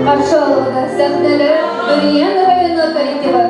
Ҡаршы алығыҙ сәхнәлә Бөрйән районы коллективы.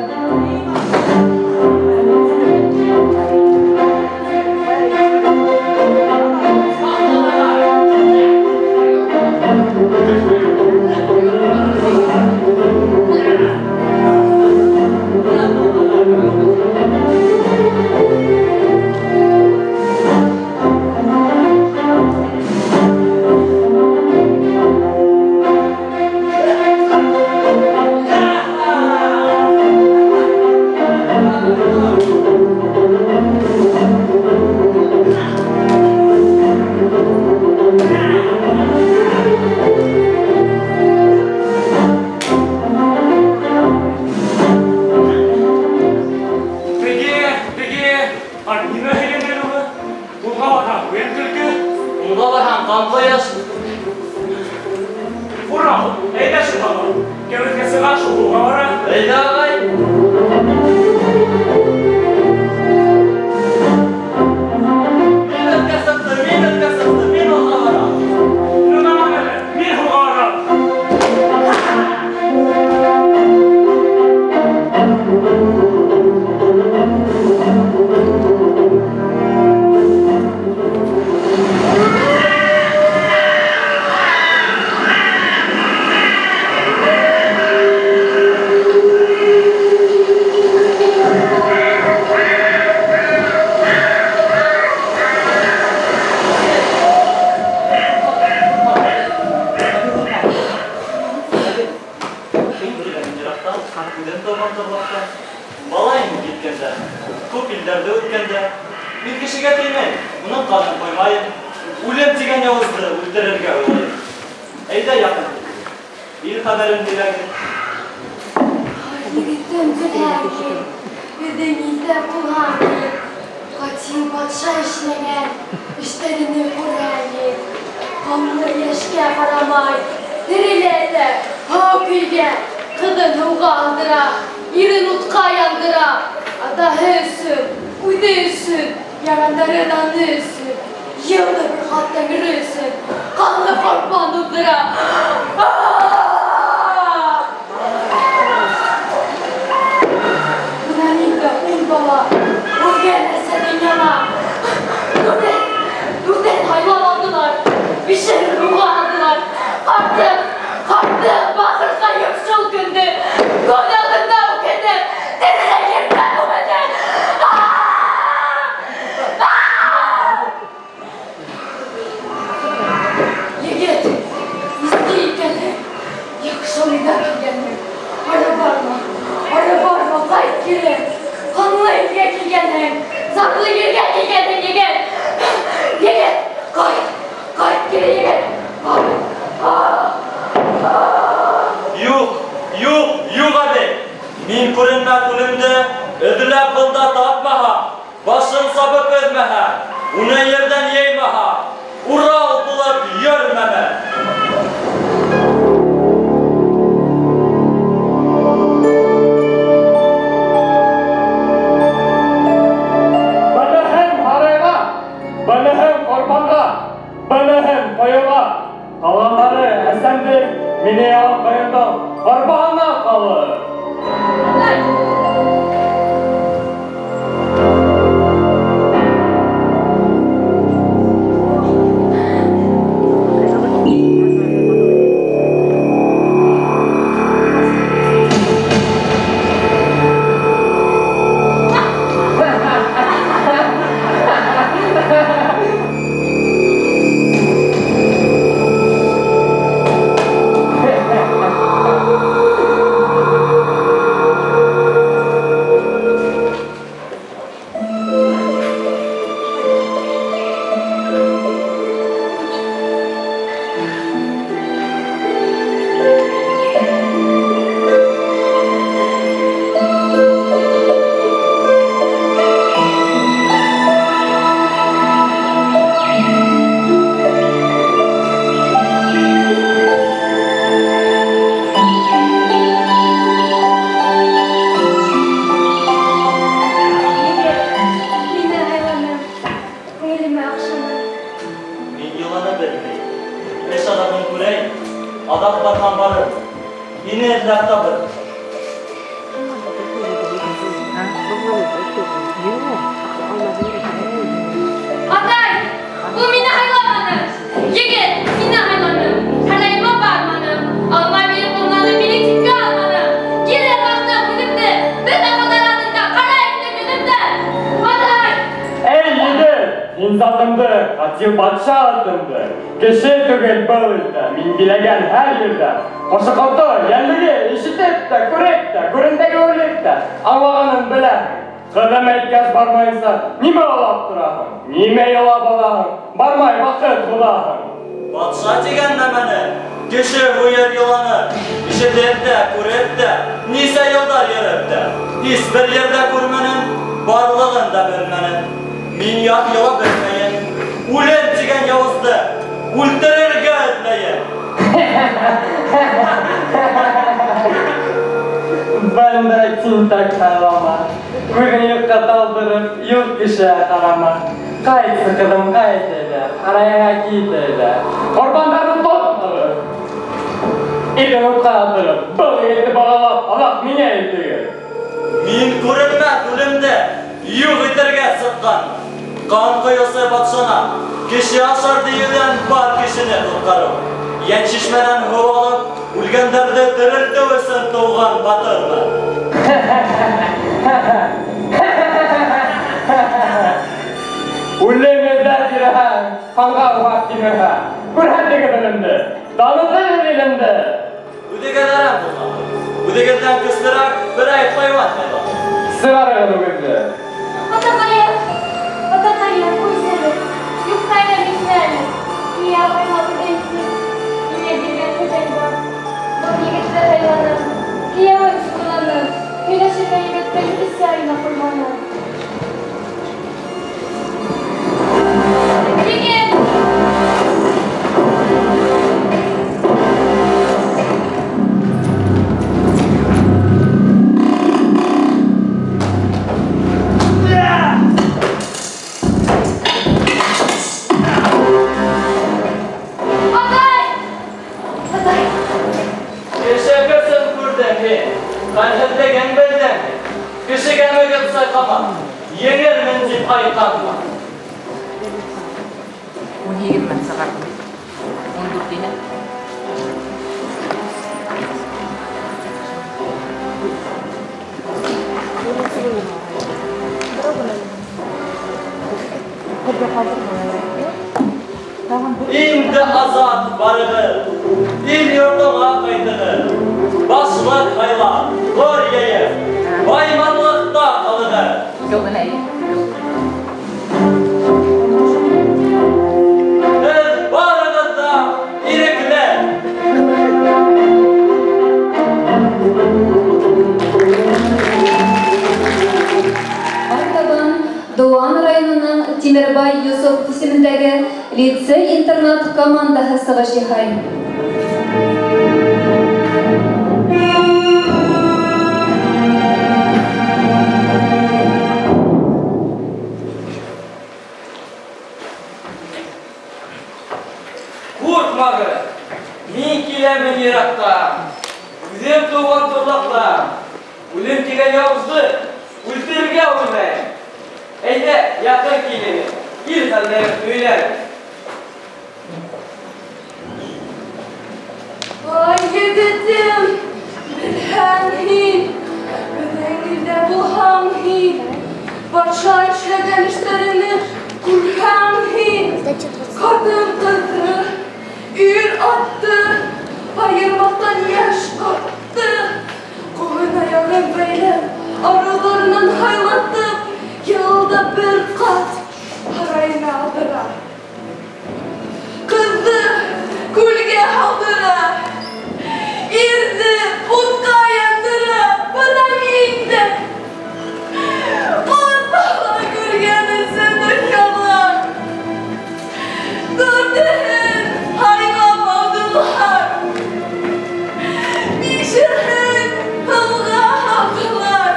Мин затымды, ҡатил батша атымды. Кеше түгел был илдә, мин биләгән һәр ерҙә. Ҡошо-ҡорто, йәнлеге ишетеп тә, күреп тә, күрендәге үлеп тә, аңлағанын беләһең. Ҡыҙым әйткәс бармайынса, нимә илап тораһың? Нимә илап алаһың? Бармай ваҡыт һуҙаһың. Батша тигән нәмәне, кеше һуйыр йыланы, ишетеп тә, күреп тә, нисә йылдар йөрөп тә, һис бер ерҙә күрмәнем, барлығын да белмәнем. Мин ят йыла белмәйем, үлем тигән яуызды үлтерергә эҙләйем. Бындай тинтәк һайлама, күҙен юҡҡа талдырып, юҡ кешегә ҡарама. Ҡайтсы, ҡыҙым, ҡайт әйҙә, һарайыңа кит әйҙә. Ҡорбандарҙы тотмағыҙ. Ирен утҡа атығыҙ, был егетте бағалап, аҙаҡ миңә илтегеҙ. Мин күренмәҫ үлемде юҡ итергә сыҡҡан. Ҡан ҡойоусы батшана кеше ашар тиеүҙән бар кешене ҡотҡарыу. Йән шишмәнән һыу алып, үлгәндәрҙе терелтеү өсөн тыуған батырмын. Үлем эҙләп йөрөһәң, ҡанға уғаҡ тимерһәң, күрһәтегеҙ үлемде, танытығыҙ илемде. Үҙегеҙ әрәм булған, үҙегеҙҙән көслөрәк берәй хайуан һайлағыҙ. Сығарығыҙ үгеҙҙе. Атаҡайым, атаҡайым, ҡуйсығыҙ, юҡта әле мин әле. Миңә абайлап үҙеңсе, миңә биргән хужаң бар. Был егетте һайланым, кейәүем шуғылланым, һөйләшергә егеттең нисә айына ҡорманым. Егет! Атай! Атай! Кеше көсөн күрҙең һин, хәлһеҙлеген белдең һин. Кешегә мөгөҙ сайҡама, еңермен тип айҡанма. 18 мең сығарҙым. 14 ине. Инде азат барығыҙ, ил йортоңа ҡайтығыҙ. Башлыҡ һайлап, ғор йәйеп, байманлыҡта ҡалығыҙ. Һеҙ барығыҙ ҙа ирекле. Артабан Дыуан районының Тимербай Йосоп исемендәге лицей-интернат командаһы сығыш яһай. Ҡурҡмағыҙ, мин киләмен йыраҡтан, үҙем тыуған торлаҡтан. Үлем тигән яуызды үлтерергә уйлайым. Әйҙә, яҡын килегеҙ, ил хәлдәрен һөйләгеҙ. Ай, егетем, белһәң һин, беҙҙең илдә булһаң һин, батша эшләгән эштәреңде күрһәң һин, ҡатын-ҡыҙҙы, ир-атты, айырмаҫтан йәш ҡартты, ҡулын аяғын бәйләп, арыуҙарынан һайлатып, йылда бер ҡат һарайына алдыра. Ҡыҙҙы күлгә һалдыра, ирҙе утҡа яндыра. Бына мин дә ут бала күргән өсөн донъялар. Дүртеһен һайлап алдылар, бишеһен һыуға һалдылар.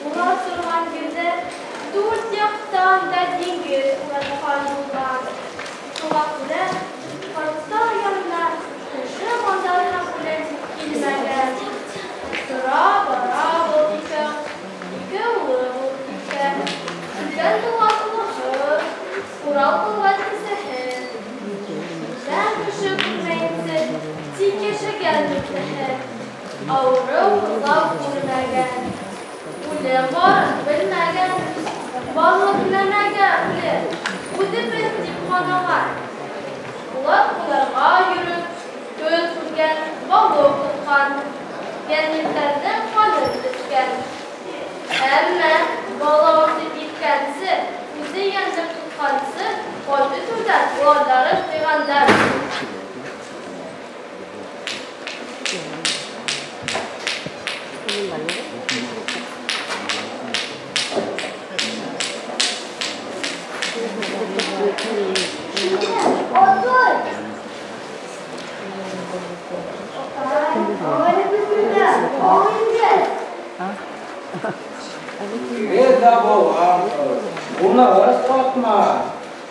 Улар торған ерҙә дүрт яҡтан да диңгеҙ уратҡан булған. Шуға күрә батша янына кеше манзараһы белән килмәгән. Тора-бара был икәү, ике улы булып киткән. Өлкән туған олоһо, Урал булған кесеһе. Бүтән кеше күрмәйенсә, тик йәшәгән дүртеһе. Ауырыу, һыҙлау күрмәгән. Үлем барын белмәгән. Барлыҡ нәмәгә үлем, үҙебеҙ тип һанаған. Улар һунарға йөрөп, көн күргән, балыҡ тотҡан, йәнлектәрҙең ҡанын эскән. Әммә бала үҫеп еткәнсе, үҙе йәнлек тотҡансы, ҡан эсеүҙән уларҙарын тыйғандар. Атай! Атай, Егет дә булган кыз, кунагыз катма.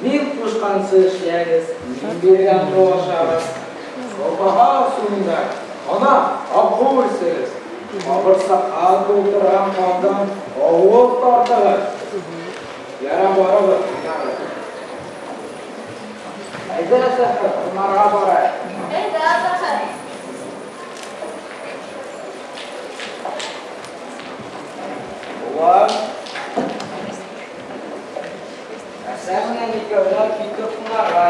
Мин кушканчы эшләгез, мин биргәнне ашагыз. Сабага суында, ана, гафу итсәгез. Кабырсакка тутырган кандан авыз тартыгыз. Яра барыгыз, кунагыз. Әйдә, Сәхәп, кунарга барайык. Әйдә, Сәхәп. Улым, Әсә менән икәүләп киттек кунарга.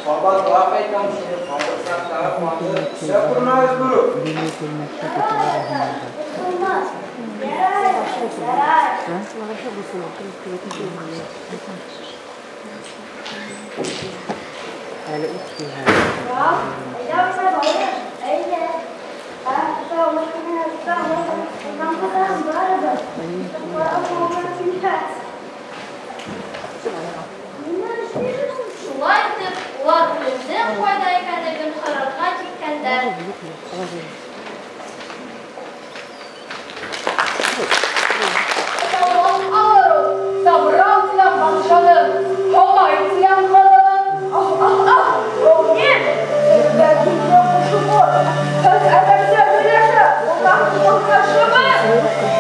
Кабатлап әйтәм, шуны кабырсактагы канны эчә күрмәгез берүк. Ярай, атай, борсолмас. Ярай, атай, ярай. Урал, әйдә уйнап алыйк. Әйдә. Шулай итеп, улар үлемдең ҡайҙа икәнлеген һорарға киткәндәр. Собрал тебя патшаның, һамай тебя ҡаланың. Ах, ах, ах, нет, һеҙҙә донъя ҡошо бар. Һеҙ әҙәмсә һөйләшә, уның ҡурҡышымы?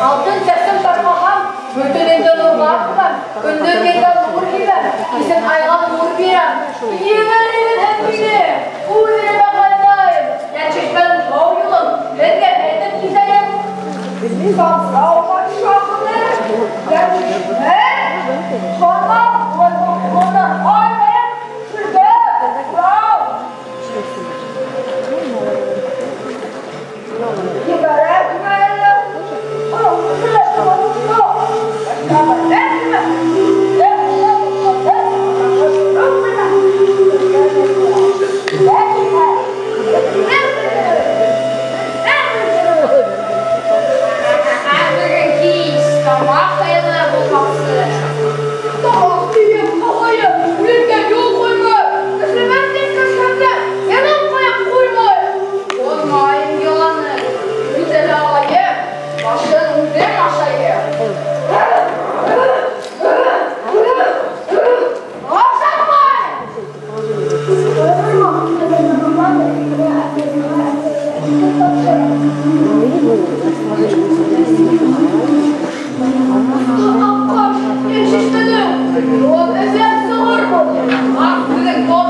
Алтын сәсем тарҡаған, бөтөн илде нурға күмәм, көндөҙ ергә нур һибәм, кисен айға нур бирәм. Ебәрегеҙ һеҙ мине, үҙ илемә ҡайтайым, Йәншишмәнең тау юлын һеҙгә әйтеп китәйем. Самсрау батшаһыны, Йәншишмә, хана, хана, ай, шүргә, урау. Ебәрәкме әллә? Бөгөн кис тамаҡ һыйлы булмаҡсы. Тамаҡ тиеп, ағайым, үлемгә юл ҡуймай. Эшләмәм тип кешһәм дә, йәнем ҡайып ҡуймай. Боҙмайым йоланы, үҙе лә алайым, башын үҙем ашайым. Ашатмайым! Аҡҡош, йәншишмәнең, йылан эҙләп сығырмын. Аҡ үҙең тос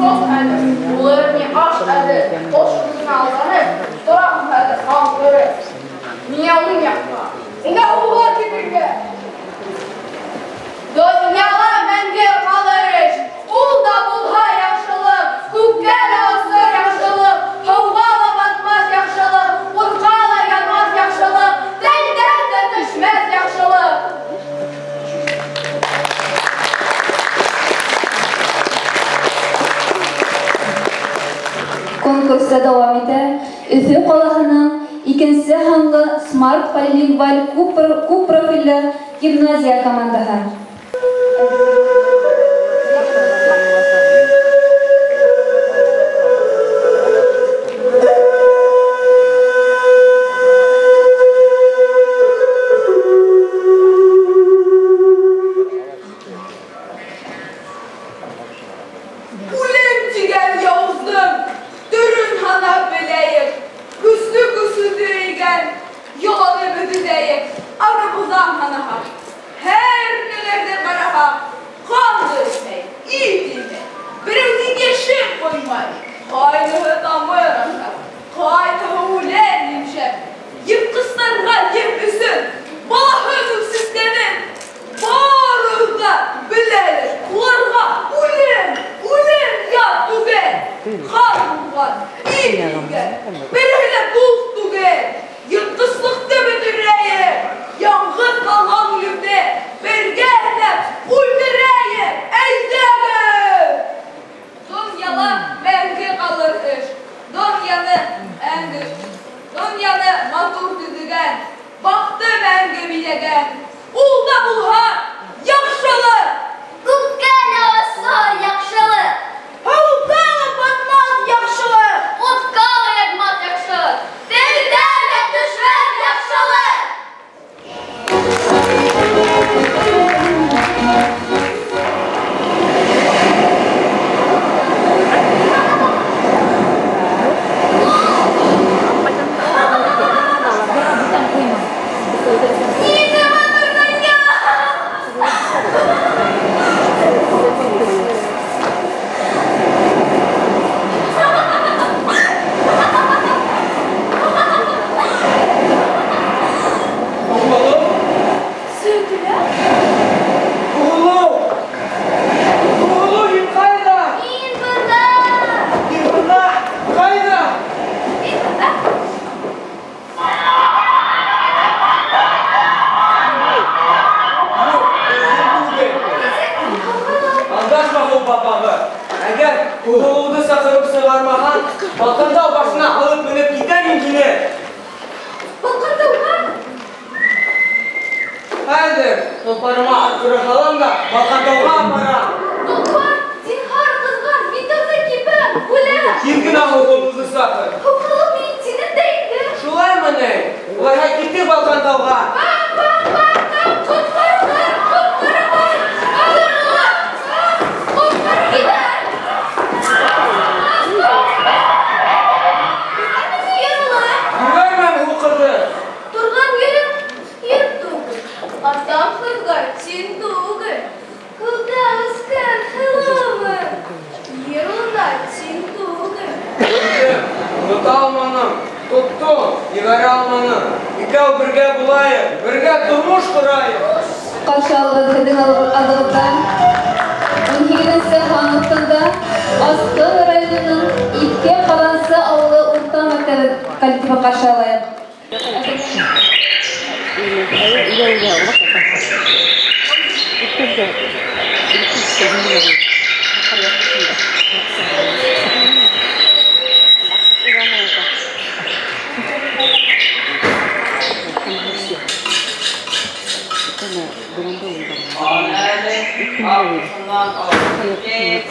тос әле, булыр ни аш әле, тос күҙеңә алданып, тораһың әле хан күреп. Миңә уң яҡҡа, миңә һулға китергә. Донъяла мәңге ҡалыр эш, ул да булһа яҡшылыҡ, күккә лә осор яҡшылыҡ, һыуға ла батмаҫ яҡшылыҡ, утҡа ла янмаҫ яҡшылыҡ, телдән дә төшмәҫ яҡшылыҡ. Конкурста дауам итә Өфө ҡалаһының икенсе һанлы Smart полилингваль күп профилле гимназия командаһы. уҙам һанаһаҡ, һәр нәләрҙе ҡараһаҡ, ҡан да эсмәй, ит имәй, берәүҙең йәшен ҡоймай, ҡайныһы тамыр ашап, ҡайныһы үлән емшәп, йыртҡыстарға ем өсөн, балаһын үсесләнен, барыһы да беләлер, уларға үлем, үлем ят түгел, ҡан булған, ил ингән, береһе лә дуҫ түгел, йыртҡыслыҡты бөтөрәйек, яңғыҙ ҡалған үлемде бергә эҙләп үлтерәйек, әйҙәгеҙ! Донъяла мәңге ҡалыр эш, донъяны әңге, донъяны матур төҙөгән, баҡты мәңге биҙәгән, ул да булһа яҡшылыҡ! Күккә лә осор яҡшылыҡ! Һыуға ла батмаҫ яҡшылыҡ! Утҡа ла янмаҫ яҡшылыҡ! Телдән дә төшмәҫ яҡшылыҡ! Ниндәй матур донъя! Oğlum! Сөйкөлә? Oğlum! Oğlum, һин ҡайҙа? Мин бында! Һин бында? Ҡайҙа? Мин бында! Юҡ, һин түгел. Алдашма һыу папағы. Әгәр Һылыуҙы саҡырып сығармаһаң, Балҡантау башына алып менеп китәм мин һине. Балҡантауға? Хәҙер толпарыма арҡыры һалам да Балҡантауға апарам. Толпар, зинһар, ҡыҙған, мин таҙа кибәм, үләм. Һин генә һыуығыҙҙы саҡыр. Һыуһылыҡ минең тинем дә инде. Шулаймы ни? Улайһа киттек Балҡантауға. Баҡ, баҡ, баҡ, баҡ, ҡотҡарығыҙ, ҡотҡарығыҙ, алырҙар, ҡотҡарығыҙ. Ебәрмәм һуҡырҙы. Торған ерем ер түгел, атам һыҙға тиң түгел. Һыуҙа үҫкән һылыумын, ер унда тиң түгел. Тоттом, тота алманым, тоттом, ебәрә алманым. Икәү бергә булайыҡ, бергә тормош ҡорайыҡ. Ҡаршы алығыҙ һеҙҙең алдығыҙҙа 18-нсе һан аҫтында Асҡын районының Иҫке Ҡаҙансы ауылы урта мәктәбе коллективы ҡаршы алайыҡ. Әле арҡаһынан алып кит,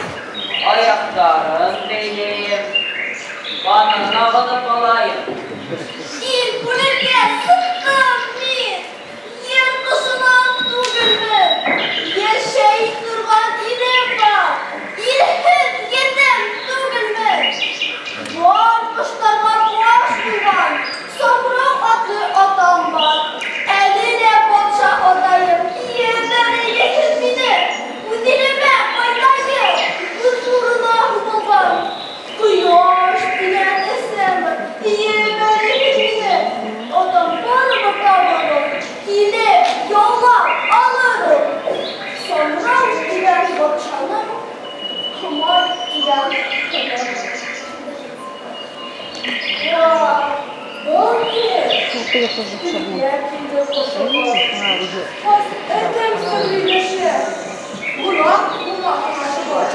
аяҡтарын бәйләйем, ҡанын ағыҙып алайым. Һин үлергә сыҡтым мин, ер ҡошонан түгелмен, йәшәй торған илем бар, илһеҙ етем түгелмен. Бар ҡоштарға баш булған, Самрау атлы атам бар, әле лә батша атайым, ебәрегеҙ мине, үҙ илемә ҡайтайым, хозурына һуғылған. Ҡояш тигән әсәм бар, ебәрегеҙ мине, атам барыбер табыр ул, килеп яулап алыр ул. Самрау тигән батшаның Һомай тигән ҡыҙы. Был кем? Телгә килде ҡошоғоҙ. Хас әтәм һөйләшә. Ҡолаҡ ҡолаҡ бар.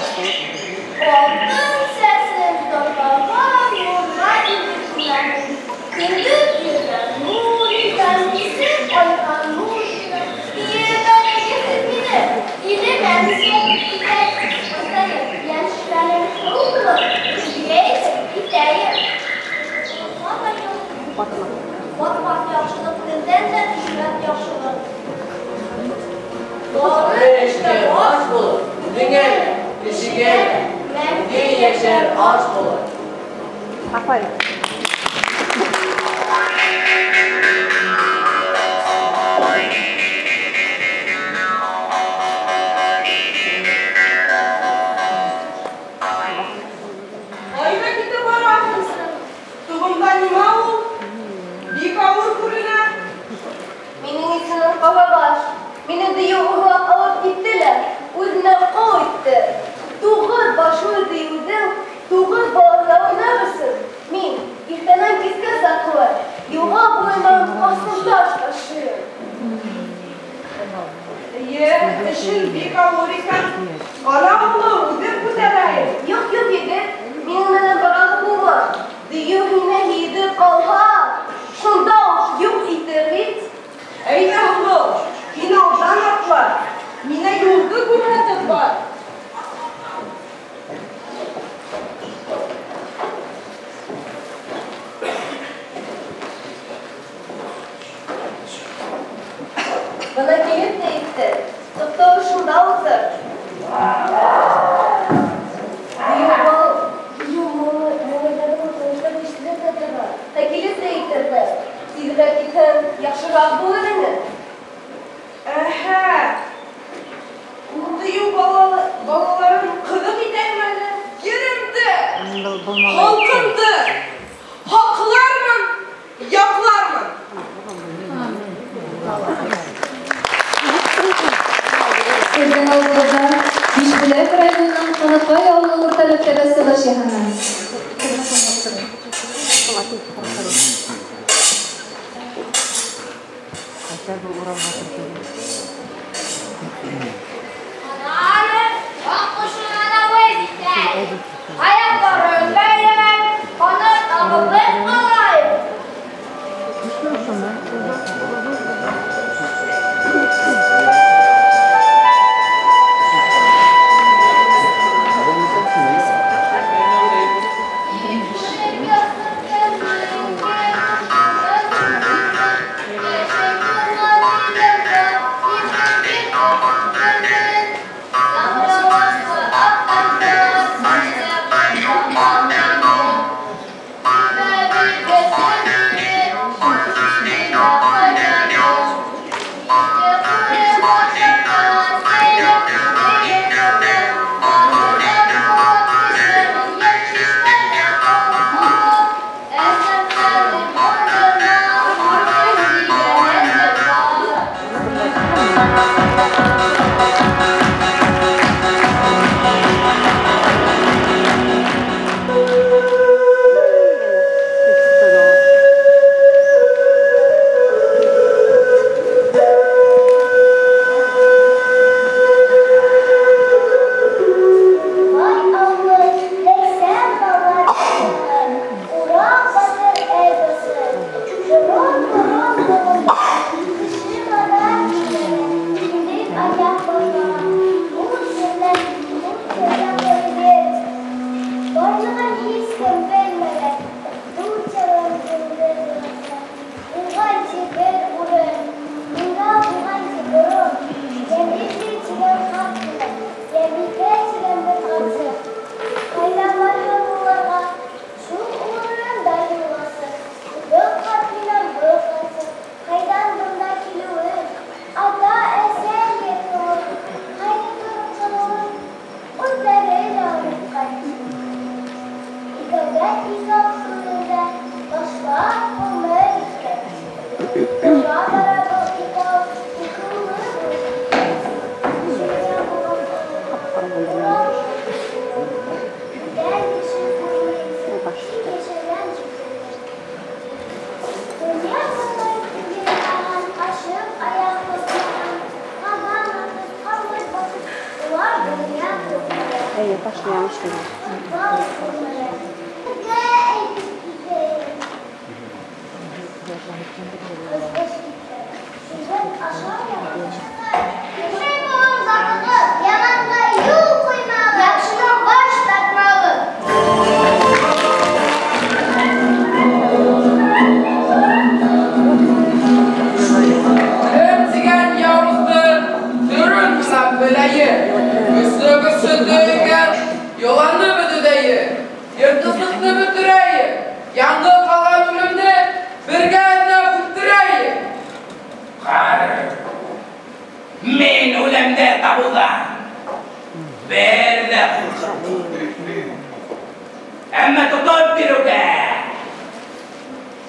Алтын сәсем тарҡалған нурға инде күмәмен. Көндөҙ йөргән нур икән, кисен айға нур икән. Ебәрегеҙ мине, илемә ҡайтайым, йәшләрем һыу булып, йәйтеп китәйем. Батмаҫ яҡшылыҡ, телдән дә төшмәҫ яҡшылыҡ. Бары эшкә баш булып, үҙеңә лә, кешегә лә мәңге йәшәр аш булыр. Афарин. Thank you. Ҡабабаш, мине дейеү урлап алып китте лә, үҙенә ҡол итте. Туғыҙ башлы дейеүҙең туғыҙ балаһына уйнар өсөн мин иртәнән кискә саҡлы йылға буйынан ҡасылдаш ташыйым. Эйе, эшең бик ауыр икән. Ҡара уны, үҙем күтәрәйем. Юҡ, юҡ, егет, минең менән барағы булма. Дейеү һине һиҙеп ҡалһа, шунда уҡ юҡ итер бит. Әйҙә, һылыу, һин алдан атла, миңә юлды күрһәтеп бар. Бына килеп тә етте. Туҡта, шунда ултыр. Дейеү малайҙарының тауыштары ишетелеп тә тора. Ә килеп тә етерҙәр. Тиҙерәк китһәң, яҡшыраҡ булыр ине. Әһә, ул дейеү балаларын ҡыҙыҡ итәйем әле. Еремде, халҡымды һаҡлармын, яҡлармын. Һеҙҙең алдығыҙҙа Бишбүләк районының Ҡанаҡай ауылы урта мәктәбе сығыш яһаны. Аяҡтарын бәйләмәй, ҡанат ағыҙып ҡалайым.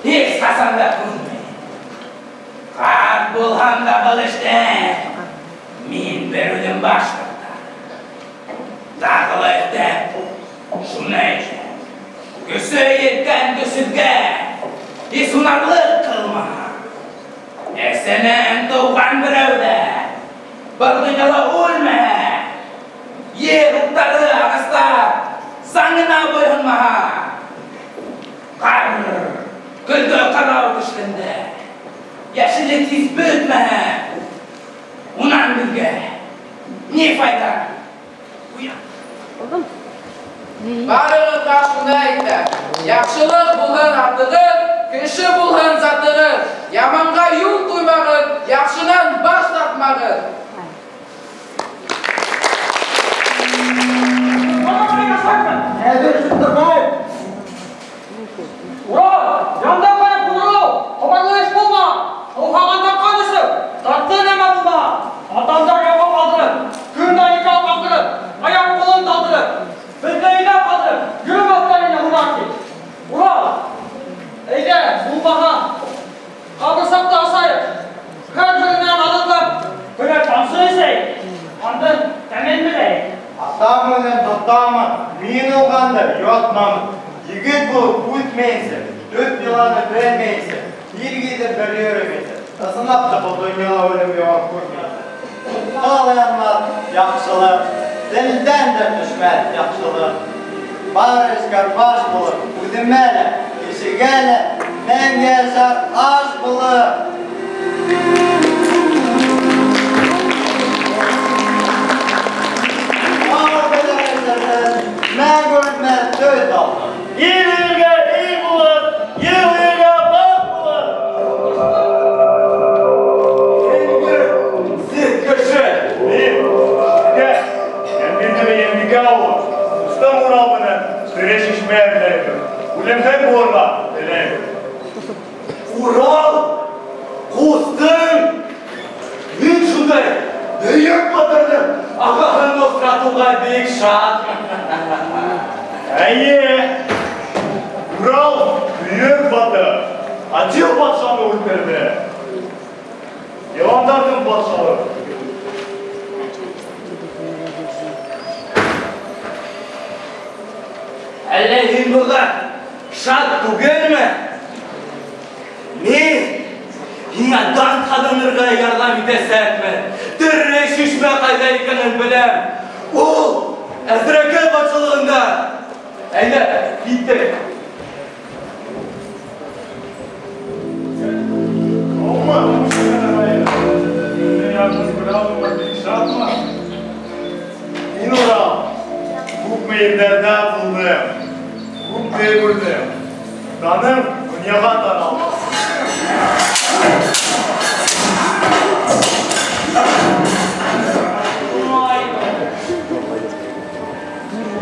Һис ҡасан да күнмәй. Шат булһам да был эштән, мин бер үҙем баш тартам. Тағы ла өҫтәп, шуны әйтәм. Көсө еткән көсөҙгә һис һунарлыҡ ҡылмаһа, әсәнән тыуған берәү ҙә был донъяла үлмәһә, ер уттары, ағастар заңына буйһонмаһа, ҡар көлгә ҡарау төшкәндә йәшеллек һис бөтмәһә, унан беҙгә ни файҙа? Барығыҙға шуны әйтәм: яҡшылыҡ булһын атығыҙ, кеше булһын затығыҙ, яманға юл ҡуймағыҙ, яҡшынан баш тартмағыҙ. Урал, янда ҡайып булырыу, ҡомарлы эш булма, һыуһағандан ҡан эсеү, татлы нәмә булма, атамдар яуға ҡалдырып, көндә икәү ҡаңғырып, аяҡ ҡулын талдырып, беҙҙе өйҙә ҡалдырып, йөрөмәҫтәр ине һунар тип. Урал, әйҙә, булмаһа, ҡабырсаҡты асайыҡ, һәр беренән аҙыҡлап, берәр тамсы эсәйек, ҡандың тәмен беләйек. Атам менән тотамын, мин ул ҡанды йотмамын. Егет булып үтмәйенсә, төп йыланы белмәйенсә, ил гиҙеп бер йөрөмәйенсә, ысынлап та был донъяла үлем яуап күрмәйенсә. Утҡа ла янмаҫ яҡшылыҡ, телдән дә төшмәҫ яҡшылыҡ. Бар эшкә баш булып, үҙемә лә, кешегә лә мәңге йәшәр аш булып. Мәңге үлмәҫ төҫ алтын. Ил илгә ил булып, ил илгә баш булып. Сеҙ кеше, мин, Шүкә, Йәнбирҙене Йәнбикә улы, ҡустым Урал менән тере шишмә эҙләйбеҙ. Үлемһеҙ булырға теләйбеҙ. Урал, ҡустым, мин шундай бөйөк батырҙың ағаһын осратыуға бик шат. Әйе, Урал бөйөк батыр, Атил батшаны үлтерҙе. Йыландарҙың батшалығы. Әллә һин быға шат түгелме? Мин һиңә дан ҡаҙанырға ярҙам итәсәкмен. Тере шишмә ҡайҙа икәнен беләм. Ул Әзрәкәй батшалығында. Әйҙә, киттек. Мин Урал, күпме ерҙәрҙә булдым, күпте күрҙем. Даным донъяға таралды.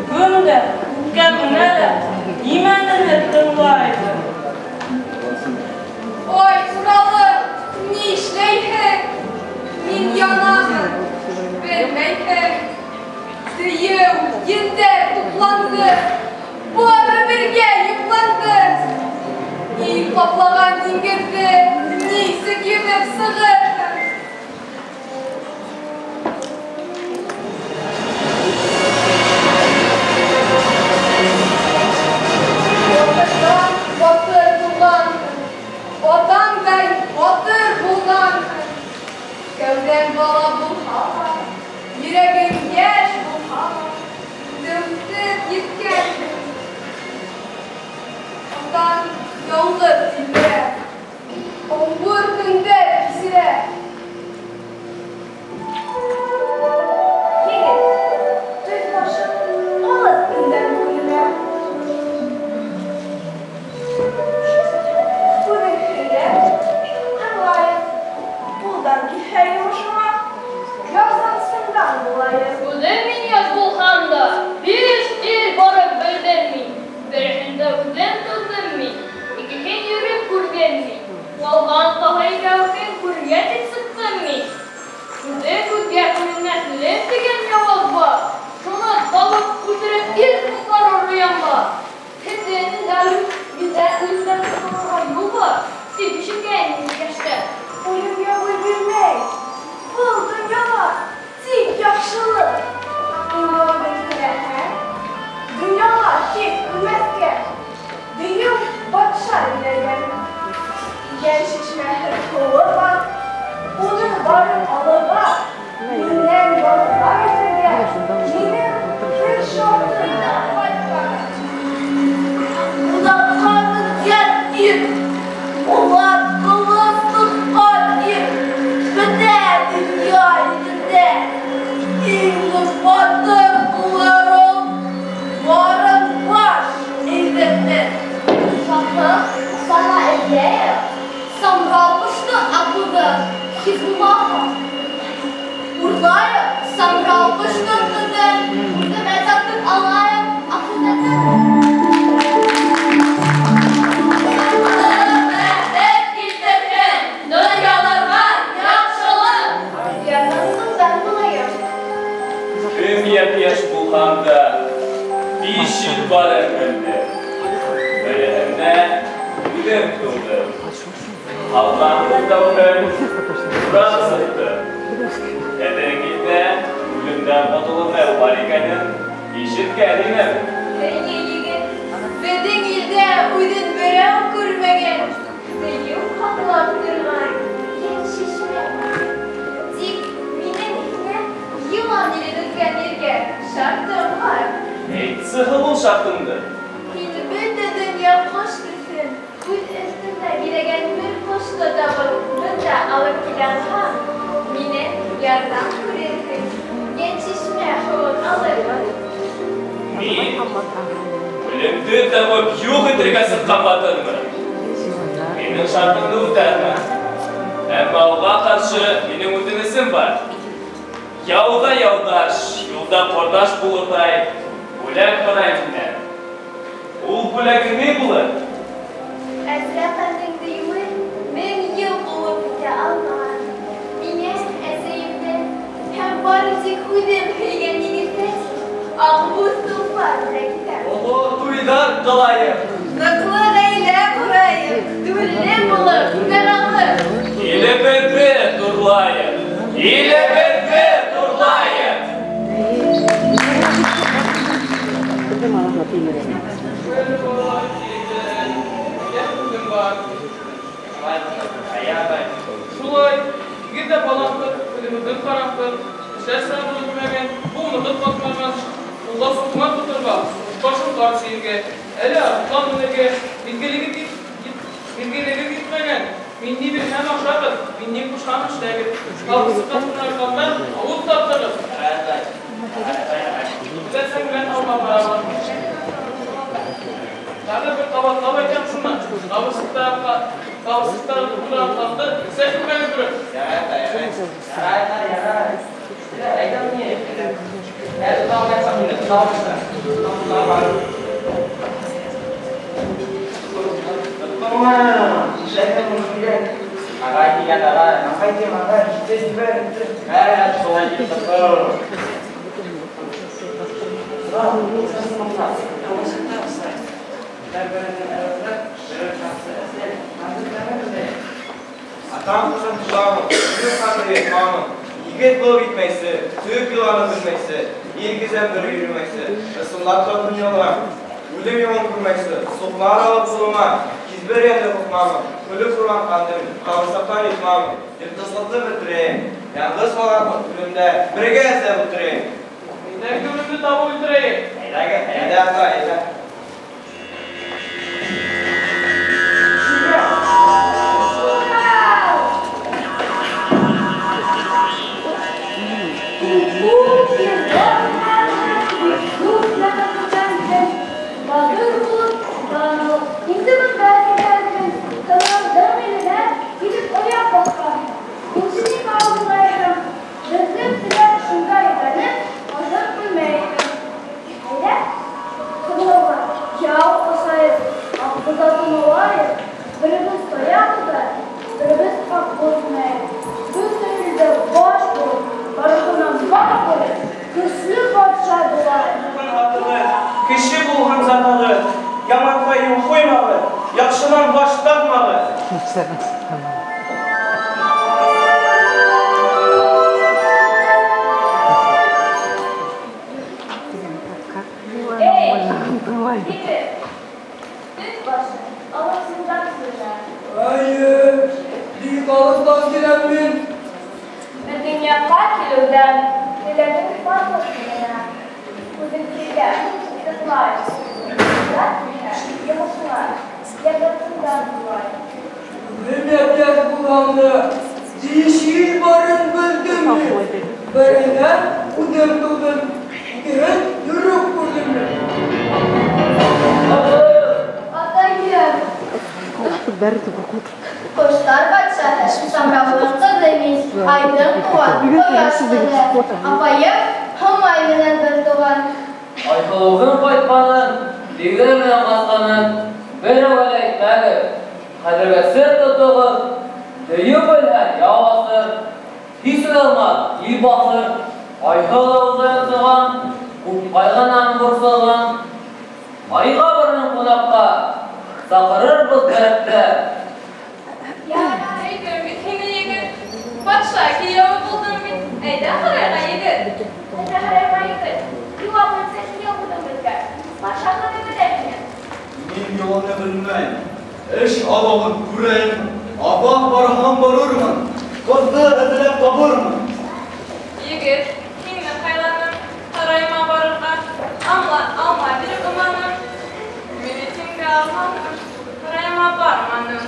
Көн дә, күккә менә лә, нимәнелер тыңлайҙыр. Ой, Уралым, ни эшләйһең? Мин янамын, белмәйһең. Дейеү, ендәр тупланды, бары бергә йоҡланды. Ил ҡаплаған диңгеҙҙе нисек йөҙөп сығырһың? Батырҙан батыр булғанһың, атаңдай батыр булғанһың. Кәүҙәң бала булһа ла, йөрәгең йәш булһа ла, үҫеп еткәнһең. Атаң яңғыҙ тилмерә, ауыр көндәр кисерә. Егет, төҙ башың алыҫ илдән күренә. Үҙең һөйлә, тыңлайыҡ. Ҡулдан килһә йомошоңа, ярҙамсыңдан булайыҡ. Үҙем мин яҙ булһам да, биш ил барып белдем мин. Береһендә үҙем тыуҙым мин, икеһен йөрөп күргән мин. Ҡалған тағы икәүһен күргә тип сыҡтым мин. Үҙе күҙгә күренмәҫ үлем тигән яуаз бар. Шуны табып үлтереп ил ҡотҡарыр янға. Һеҙҙең дә үлемдән ҡотолорға юл бар, тип ишеткәйнем иптәштәр. Үлем яуы булып батыр булыр ул, барын баш эйҙерҙе. Шаһым, сана эҙләйем, Самрау ҡошто аҡылды Хизбуллаға. Урлайым Самрау ҡошто ҡыҙы, үҙемә тартып алайым аҡылды. Бәхет килтерһен донъяларға яҡшылыҡ. Ярҙан солтан булайым. Кем йәп-йәш булһам да, 5 ил барын белдем. Береһендә үҙем тыуҙым. Ҡалған дүртәүһен урап сыҡты. Һеҙҙең илдә үлемдән ҡотолоу бар икәнен ишеткән инем. Эйе, егет, беҙҙең илдә үҙен берәү күрмәгән, дейеү ҡаплап торған йән шишмә. Тик минең һиңә йылан илен үткән ергә шартым бар. Әйтсе һылыу шартыңды. Һин бөтә донъя ҡош төҫөн үҙ өҫтөндә биләгән бер ҡошто табып, бында алып килә алһаң, мине ярҙам күрерһең, йән шишмә һыуын алырмын. Мин үлемде табып юҡ итергә сыҡҡан батырмын. Минең шартымды үтәрмен. Әммә уға ҡаршы минең үтенесем бар. Яуҙа яуҙаш, юлда ҡорҙаш булырҙай бүләк һорайым һинән. Ул бүләге ни булыр? Әзрәҡәндең дейеүе 1000 йыл ҡыуып китә алмаған. Миңә әсәйемдән һәм бары тик үҙем һөйгән егеттән аҡбуҙ толпар бүләк итәм. Оло туйҙар ҡылайыҡ. Ныҡлы ғаилә ҡорайыҡ, түле булып, яралы. Илебеҙҙе ҙурлайыҡ, илебеҙҙе ҙурлайыҡ. Шулай, егет тә балаҡтыр, үҙебеҙҙең ҡараҡтыр, эшләр сағыбыҙ үтмәгән, быуыныбыҙ ҡатмаған, ҡулға суҡмар тоторға, бушҡа шоңҡар сөйөргә, әле арыҫлан менергә, билгелеге китмәгән. Мин ни бирһәм ашағыҙ, мин ни ҡушһам эшләгеҙ. Ҡабырсыҡҡа тотонған ауыҙ тартығыҙ. Күҙәтсәң белән ауға барабыҙ. Тағы бер ҡабатлап әйтәм шуны. Ҡабырсыҡтағы тотонған ҡанды эсә күрмәгеҙ дөрөҫ. Ағай тигән ағай, ағай тием ағай, тез ебәр, тез. Ә, шулай тип тотор. Атам ҡошон тотамын, үҙем хәҙер йотмамын. Егет булып етмәйсе, төп йыланы белмәйсе, ил гиҙәп бер йөрөмәйсе, ысынлап та донъяла. Үлем юлын күрмәйсе, суҡмар алып ҡулыма, һис бер йәнде ҡурҡмамын, көлөп торған ҡандым, ҡабырсаҡтан йотмамын, йыртҡыслыҡты бөтөрәйем, яңғыҙ ҡалған үлемдә бергә эҙләп ултырайым. Әйҙә үлемде табып үлтерәйек. Әйҙә, әйҙә, атай, әйҙә. Батыр булып, даныл, инде бында килгәнһең, тынылдың иленә килеп ояҡ баҫҡанһың. Инде ник ауыҙлайһың? Беҙҙең теләк шунда икәнен аҙыҡ белмәйһең. Әйҙә, ҡыҙылға яу ҡосайыҡ, аҡбуҙатын алайыҡ, беребеҙ таяҡ тотар, беребеҙ аҡбуҙ менәйек. Бөтә илдә баш булып, барыһынан баш булып, көслө батша булайыҡ. Кеше булһын затығыҙ, яманға юл ҡуймағыҙ, яҡшынан баш тартмағыҙ. Эй, егет, төҫ башы, алыҫындан килә. Эйе, бик алыҫтан киләм мин. Беҙҙең яҡҡа килеүҙән теләгең барлыҡ килә. Үҙең килгән, тыңлай. Зат килһә, йомошоңа, ярҙамсыңдан булай. Үҙем йәп-йәш булғанды, 5 ил барын белдем мин. Беренә үҙем тыуҙым, икеһен йөрөп күрҙем мин. Атайым! Ҡоштар батшаһы, Самрауҙың ҡыҙы мин, Айҙың туған, ҡояш ҡыҙы. Апайым Һомай менән бер туған. Айһылыуҙың ҡайтҡанын, тигеҙ менән ҡасҡанын берәүгә лә әйтмәгеҙ. Хәҙергә сер тотоғоҙ, дөйөм белһә яу асыр, һис уялмаҫ ил баҫыр. Айһылыу ҙа йонсоған, күп ҡайғынан борсолған. Айға барһын ҡунаҡҡа, саҡырырбыҙ ғәрәптә. Әйҙәм бит һине, егет, батша кейәүе булдың бит. Әйҙә һарайға, егет. Әйҙә һарайға, егет. Йола буйынса кейәү булдың беҙгә. Батша ҡыҙы көтә һине. Мин йоланы белмәйем. Эш аҙағын күрәйем. Аҙаҡ барһам барырмын. Ҡыҙҙы эҙләп табырмын. Егет, һине һайланым. Һарайыма барырға. Алма биреп ыманым. Мине тиңгә алманым. Һарайыма барманым.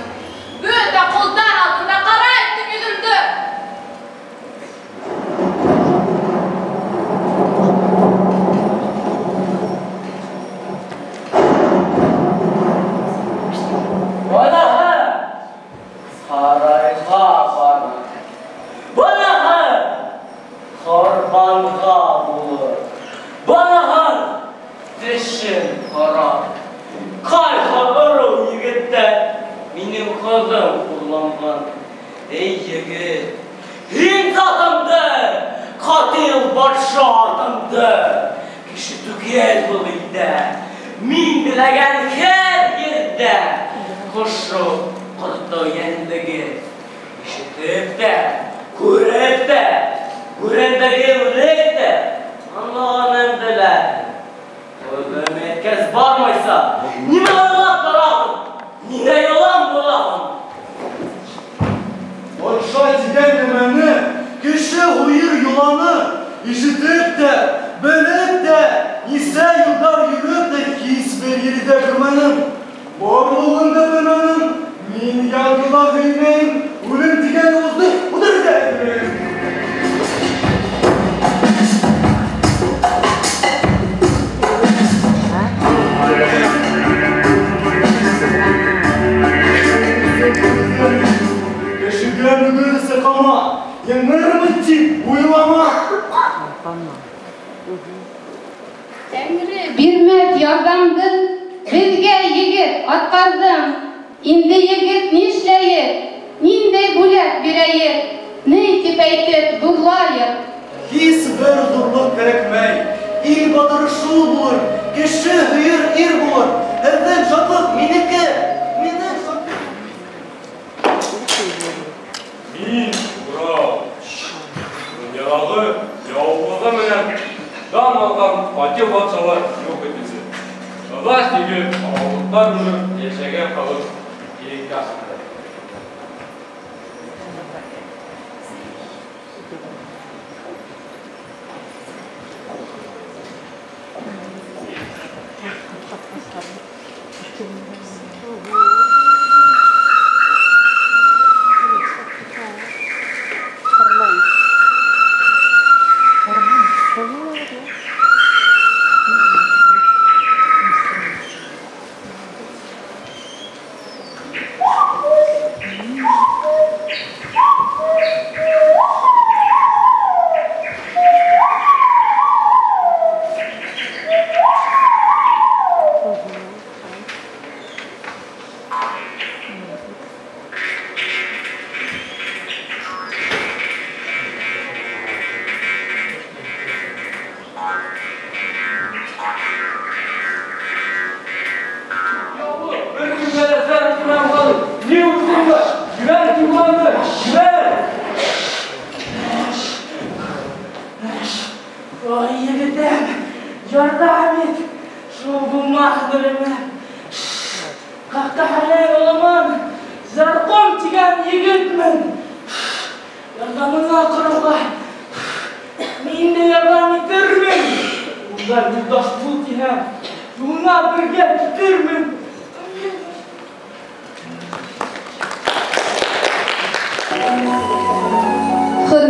Бөтә ҡолдар алдында ҡара иттең йөҙөмдө. Быныһы һарайға барыр, быныһы ҡорбанға булыр, быныһы тешен ҡарар. Ҡайһы ырыу егеттәр минең ҡыҙым хурланған. Эй, егет, һин затымды, ҡатил батша атымды. Кеше түгел был илдә, мин теләгән һәр ерҙә ҡошо, ҡорто, йәнлеге. Ишетеп тә, күреп тә, күрендәге үлек тә аңлағанын белә. Ҡыҙым әйткәс бармайса, нимә уйлап тораһың? Ниндәй йолан булаһың? Батша тигән нәмәне, кеше һуйыр йоланы ишетеп тә, белеп тә, нисә йылдар йөрөп тә һис бер ерҙә күрмәнем. Барлығын да белмәнем. Мин яңғыҙ һөймәйем, үлем тигән уҙҙы үҙергә әйтмәйем. Кешегә мөгөҙ сыҡама, еңермен тип уйлама. Тәңре бирмәҫ ярҙамды, беҙгә егет атҡарҙың. Инде егет нишләйек, ниндәй бүләк бирәйек, ни тип әйтеп ҙурлайыҡ? Һис бер ҙурлыҡ кәрәкмәй, ил батыры шул булыр, кеше һөйөр ир булыр. Һеҙҙең шатлыҡ минеке, минең шатлыҡ. Мин Урал, донъялағы яулығы менән дан алған ҡатил батшалар юҡ ителсен. Ҡыҙҙар егет ауылдыҡтар йөрөп йәшәгән халыҡ киңгә сыҡты.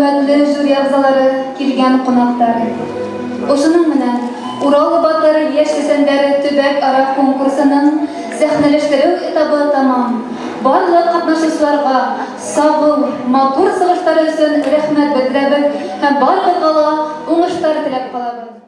Хөрмәтле жюри әгъзалары, килгән ҡунаҡтар. Ошоноң менән Урал батыр йәш сәсәндәре төбәк-ара конкурсының сәхнәләштереү этабы тамам. Барлыҡ ҡатнашыусыларға сағыу, матур сығыштары өсөн рәхмәт белдерәбеҙ һәм барығыҙға ла уңыштар теләп ҡалабыҙ.